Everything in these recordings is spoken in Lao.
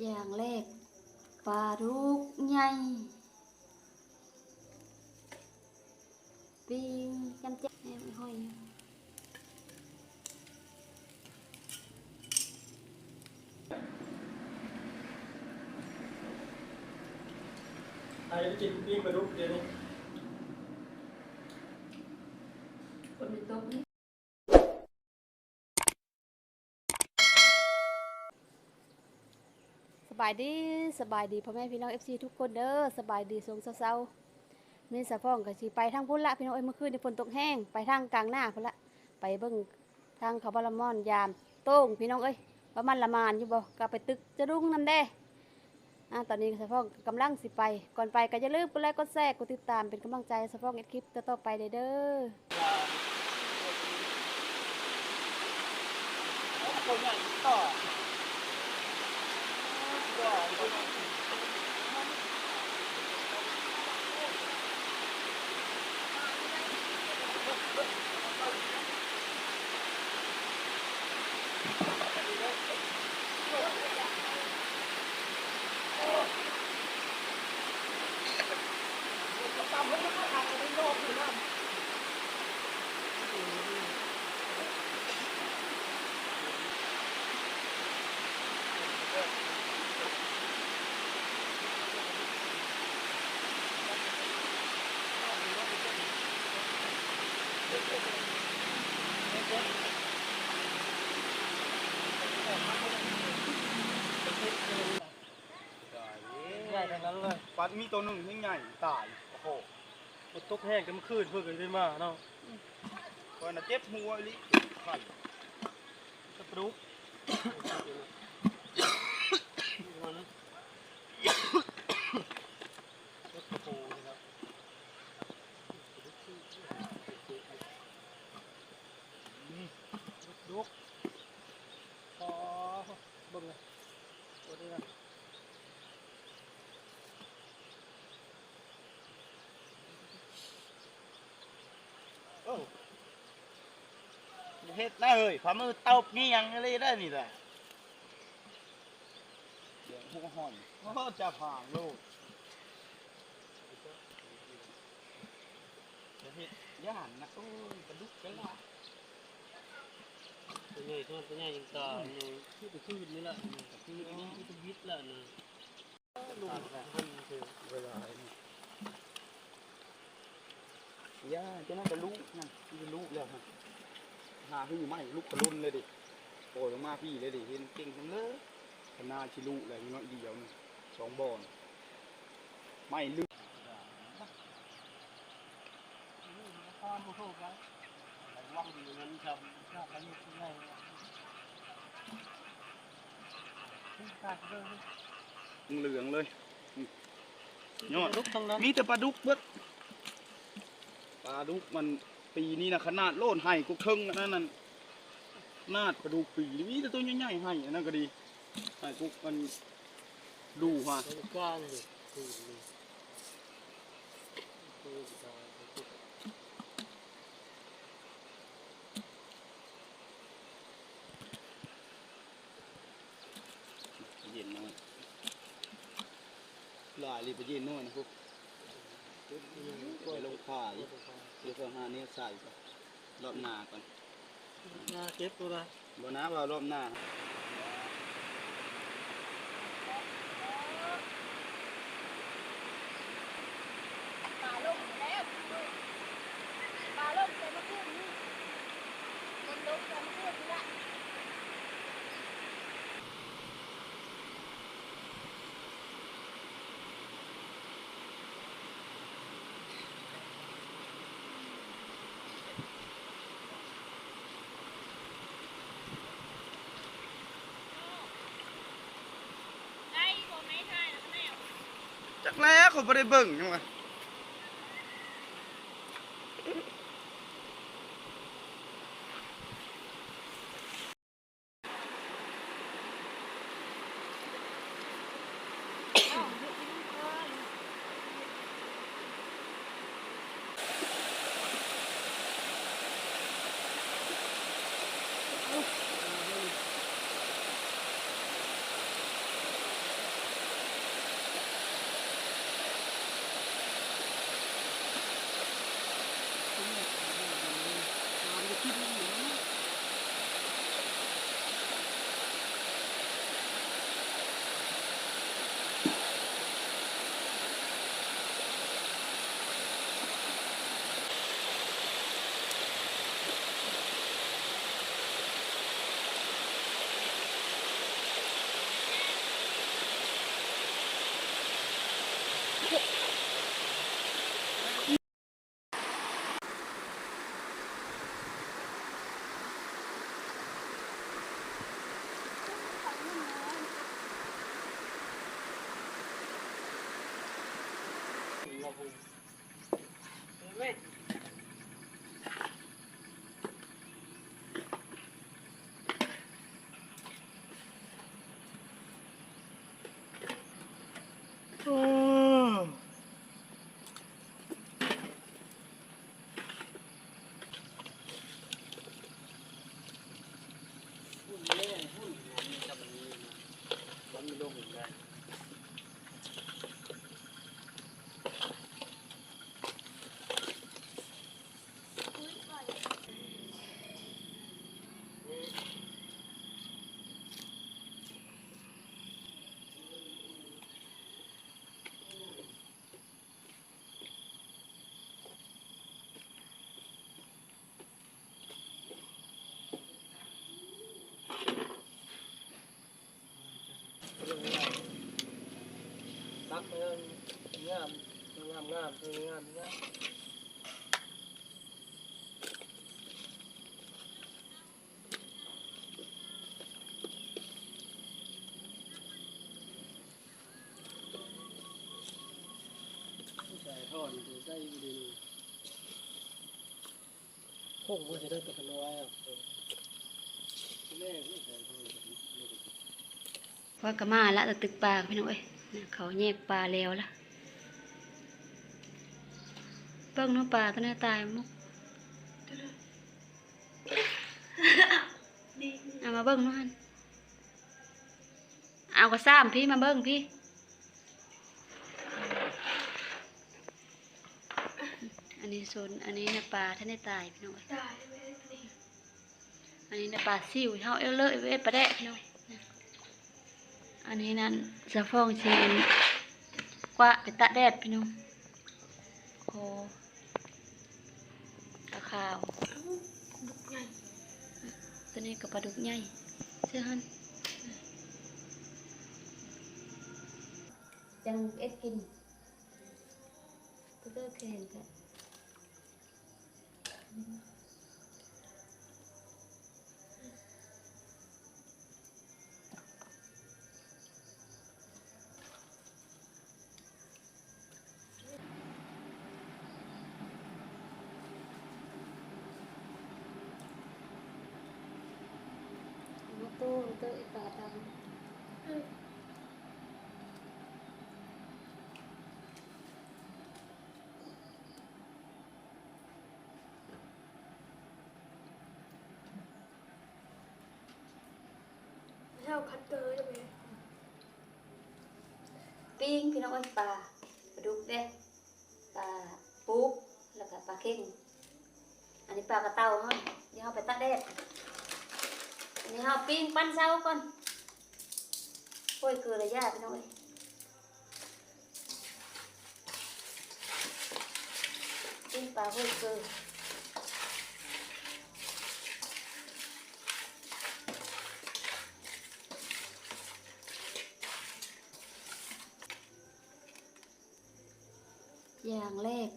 ຢ່າງແລກ ປາດຸກໃຫຍ່ ປີ້ງ ຈຳແຈ່ວ ແມ່ນຫອຍ. ໃຜໄປກິນປີ້ງປາດຸກດຽວນີ້? ຝົນມັນຕົກ. ສະບາຍດີ ສະບາຍດີພໍ່ແມ່ພີ່ນ້ອງເອັຟຊີທຸກຄົນເດີ. ສະບາຍດີຊ່ວງເຊົ້າໆ ນີ້ສາວຟອງກໍຊິໄປທາງພຸ້ນລະພີ່ນ້ອງເອີຍ. ມື້ຄືນນີ້ຝົນຕົກແຮງ ໄປທາງກາງນາພຸ້ນລະ ໄປເບິ່ງທາງເຂົາບາລະມອນ ຢາມໂຕ່ງພີ່ນ້ອງເອີຍ ວ່າມັນລະໝານຢູ່ບໍ່ ກໍໄປຕຶກຈະດຸງນຳແດ່. ອາ ຕອນນີ້ສາວຟອງກຳລັງຊິໄປ ກ່ອນໄປກໍຢ່າລືມກົດໄລກົດແຊ ກົດຕິດຕາມ ເປັນກຳລັງໃຈໃຫ້ສາວຟອງເຮັດຄລິບຕໍ່ໆໄປເດີ້. ໃຫຍ່ທັງນັ້ນເລີຍ ປັດມີໂຕໜຶ່ງແຮງໃຫຍ່ຕາຍ. ໂອ້ໂຫ ຝົນຕົກແຮງແຕ່ມື້ຄືນເພິ່ນກໍໄດ້ມາເນາະ. ຂ້ອຍນະເຈັບຫົວອີ່ຫຼີ ຄັນ ກະປະດຸກ ດຸກ ອໍ ເບິ່ງເລີຍ ໂອ້ ນີ້ນະ. ເອີ ບໍ່ເຮັດນະເຮີ້ຍ ຂວາມືຕົບມີຫຍັງອີ່ຫຼີໄດ໋ນີ້ນະ. ດຽວຫົວຮ້ອນ ໂອ້ ຈັບຫາງໂລດ ຢ່າເຮັດ ຢ້ານນະ. ໂອ້ຍ ປາດຸກກັນລະ ຕົວໃຫຍ່ ຕົວໃຫຍ່ຍັງຕາຍ ອືມ ຄືແຕ່ຄືນນີ້ລະ ຄືນນີ້ຄືທຳອິດລະນະ. ຢ່າ ຈັ່ງນັ້ນກະລຸນະ ກະລຸແລ້ວຫັ້ນ ຫາຮືໄມ້ລຸກກະລຸນເລີຍເດ. ໂອ້ຍ ລົງມາພີ້ເລີຍເດ ເຫັນເກັ່ງຈັ່ງເລີຍ ຂະໜາດຊິລຸແລ້ວ ນ້ອຍດຽວໜຶ່ງ ສອງບ່ອນ ໄມ້ລຶກ. ເຫຼືອງເລີຍ ຍອດ ມີແຕ່ປາດຸກເບິດ ປາດຸກມັນ ປີນີ້ນະ ຂະໜາດໂລນໄຫກກເທິງອັນນັ້ນນະ ຂະໜາດປາດຸກປີນີ້ມີແຕ່ໂຕໃຫຍ່ໆ ໄຫອັນນັ້ນກໍດີ ໄຫກກມັນ ດູຫາ ເຢັນນ້ອຍ ຫຼາຍເລີຍ ປາເຢັນນ້ອຍນະ ໄປລົງຂາຍ ດຽວເຂົາຫາແນວໃສ່ກ່ອນ ລອບໜ້າກ່ອນ. ໜ້າເກັບໂຕລະ ບໍ່ນາ ວ່າລອບໜ້າ. ປາລົງແລ້ວ ປາລົງແຕ່ເມື່ອຄືນນີ້ ຝົນຕົກແຕ່ເມື່ອຄືນນີ້ລະ. ຈັກແລ້ວ ຂ້ອຍບໍ່ໄດ້ເບິ່ງຫຍັງວະ. ตักให้งาม งามๆ งามๆ ໃສ່ທ່ອນ ໃສ່ຢູ່ດີ ພວກກໍມາລະ ຕຶກປາ ພີ່ນ້ອງເອີຍ ເຂົາແຍກປາແລ້ວລະ ເບິ່ງເນາະ ປາຕົວນັ້ນຕາຍໝົດ ເອົາມາເບິ່ງເນາະຫັ້ນ ເອົາກະຊາມພີ້ ມາເບິ່ງພີ້. ອັນນີ້ໂຊນ ອັນນີ້ນະປາທັນໄດ້ຕາຍພີ່ນ້ອງເອີຍ ຕາຍແລ້ວນີ້ ອັນນີ້ນະປາຊິວ ເຮົາເອີເລີເອເວດປາແດກພີ່ນ້ອງ ອັນນີ້ນັ້ນສາຟອງຊິອັນກວາດໄປຕາກແດດພີ່ນ້ອງ ໂອ້ ປາຂາວ ປາດຸກໃຫຍ່ ຕົວນີ້ກໍປາດຸກໃຫຍ່ ເຊື່ອຫັ້ນ ຈັ່ງເອັດກິນ ເພິ່ນກໍແຂງແທ້. ແລ້ວຄັດເຕີໄດ້ແມ່ ປີ້ງພີ່ນ້ອງເອີຍ ປາ ປາດຸກເດ້ ປາປຸກ ແລ້ວກະປາເຄັງ ອັນນີ້ປາກະເຕົ່າເຮົາ ດຽວເຮົາໄປຕາກແດດ ອັນນີ້ເຮົາປີ້ງປັ່ນເຊົາກ່ອນ ໂອ້ຍ ເກືອລະຢ່າພີ່ນ້ອງເອີຍ. ປີ້ງປາຫ້ວຍເກີ ຢ່າງແລກ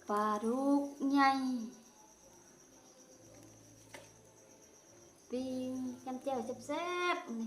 ປາດຸກໃຫຍ່ ປີ້ງ ຈ້ຳແຈ່ວແຊບໆ ນີ້.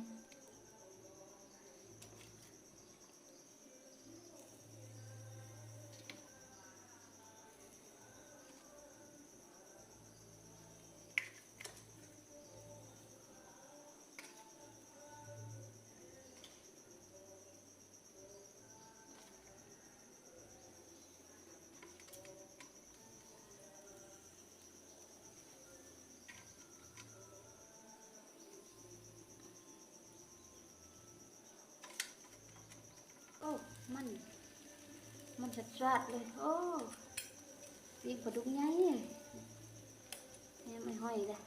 ໂອ້ ມັນ ມັນສາດໆ ເລີຍ ໂອ້ ປີ້ງປາດຸກໃຫຍ່ ແນມໄອ້ຫ້ອຍເດ້.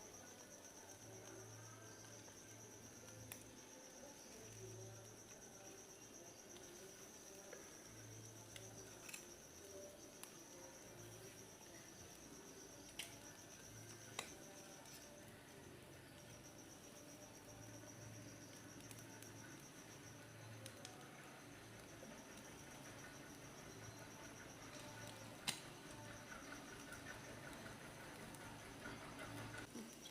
ເ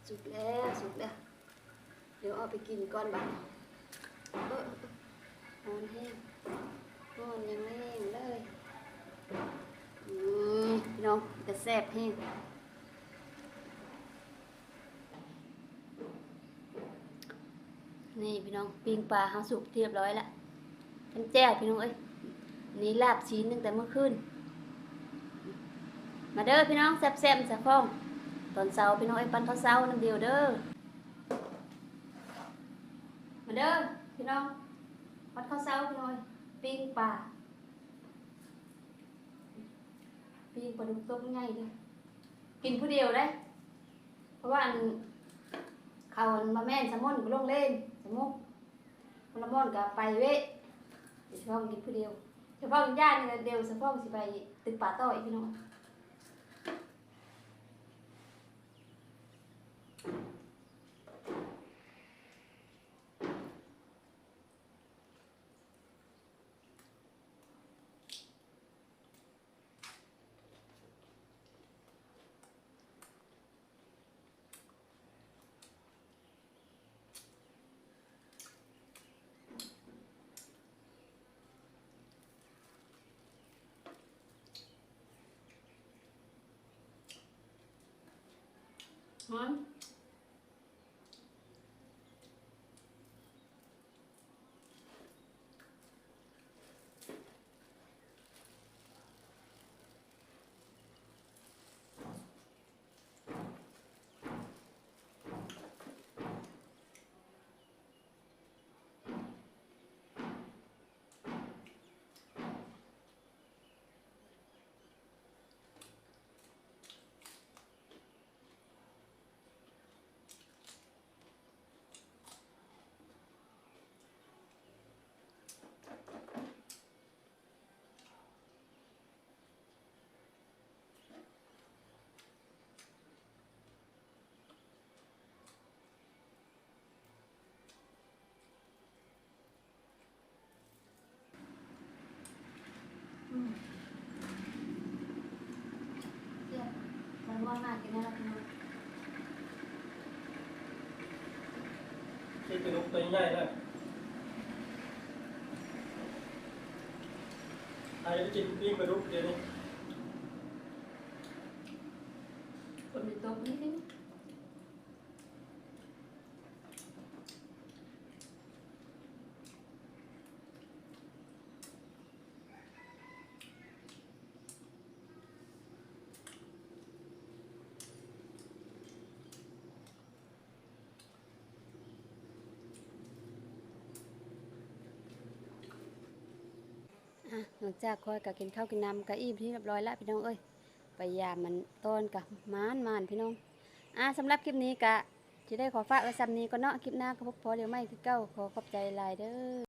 ສຸກແລ້ວ ສຸກແລ້ວ ດຽວເອົາໄປກິນກ່ອນບາດນີ້. ເອີ ຮ້ອນແຮງ ຮ້ອນແຮງໆເລີຍ. ອືມ ພີ່ນ້ອງ ເປັນຕາແຊບແຮງ. ນີ້ພີ່ນ້ອງ ປີ້ງປາເຮົາສຸກຮຽບຮ້ອຍລະ ເປັນແຈ່ວພີ່ນ້ອງເອີຍ. ນີ້ລາບຊີ້ນຕັ້ງແຕ່ມື້ຄືນ. ມາເດີພີ່ນ້ອງ ແຊບໆ ສາຟອງ ຕອນເຊົ້າພີ່ນ້ອງເອີຍ ປັ້ນເຂົ້າເຊົ້ານຳດຽວເດີ. ມາເດີພີ່ນ້ອງ ປັ້ນເຂົ້າເຊົ້າພີ່ນ້ອງເອີຍ. ປີ້ງປາ ປີ້ງປາດຸກຕົວໃຫຍ່ເດີ ກິນຜູ້ດຽວເດ້. ເພາະວ່າອັນ ເຂົາອັນ ບໍ່ແມ່ນ ສາມົນກໍລົງເລນ ສາມຸກ ຄົນລະມ່ອນກໍໄປເວະ ສາຟອງກິນຜູ້ດຽວ. ສາຟອງຢ້ານນີ້ແຫຼະ ດຽວສາຟອງຊິໄປຕຶກປາຕໍ່ອີກພີ່ນ້ອງ. ຮ້ອນ. ອືມ ແຊບ ມັນມ່ວນມາກກິນແລ້ວພີ່ນ້ອງ. ກິນປາດຸກຕົວໃຫຍ່ນະ ໃຜໄປກິນປີ້ງປາດຸກດຽວນີ້ ຝົນມັນຕົກນີ້. ອ່ະ ຫຼັງຈາກຂ້ອຍກໍກິນເຂົ້າກິນນ້ຳກໍອີ່ມທີ່ຮຽບຮ້ອຍລະພີ່ນ້ອງເອີຍ. ໄປຢາມມັນຕອນກະມ່ວນໆ ພີ່ນ້ອງ. ອ່າ ສຳລັບຄລິບນີ້ກະຊິໄດ້ຂໍຝາກໄວ້ສ່ຳນີ້ກ່ອນເນາະ. ຄລິບໜ້າກໍພົບພໍ້ກັນໃໝ່ຄືເກົ່າ. ຂໍຂອບໃຈຫຼາຍເດີ.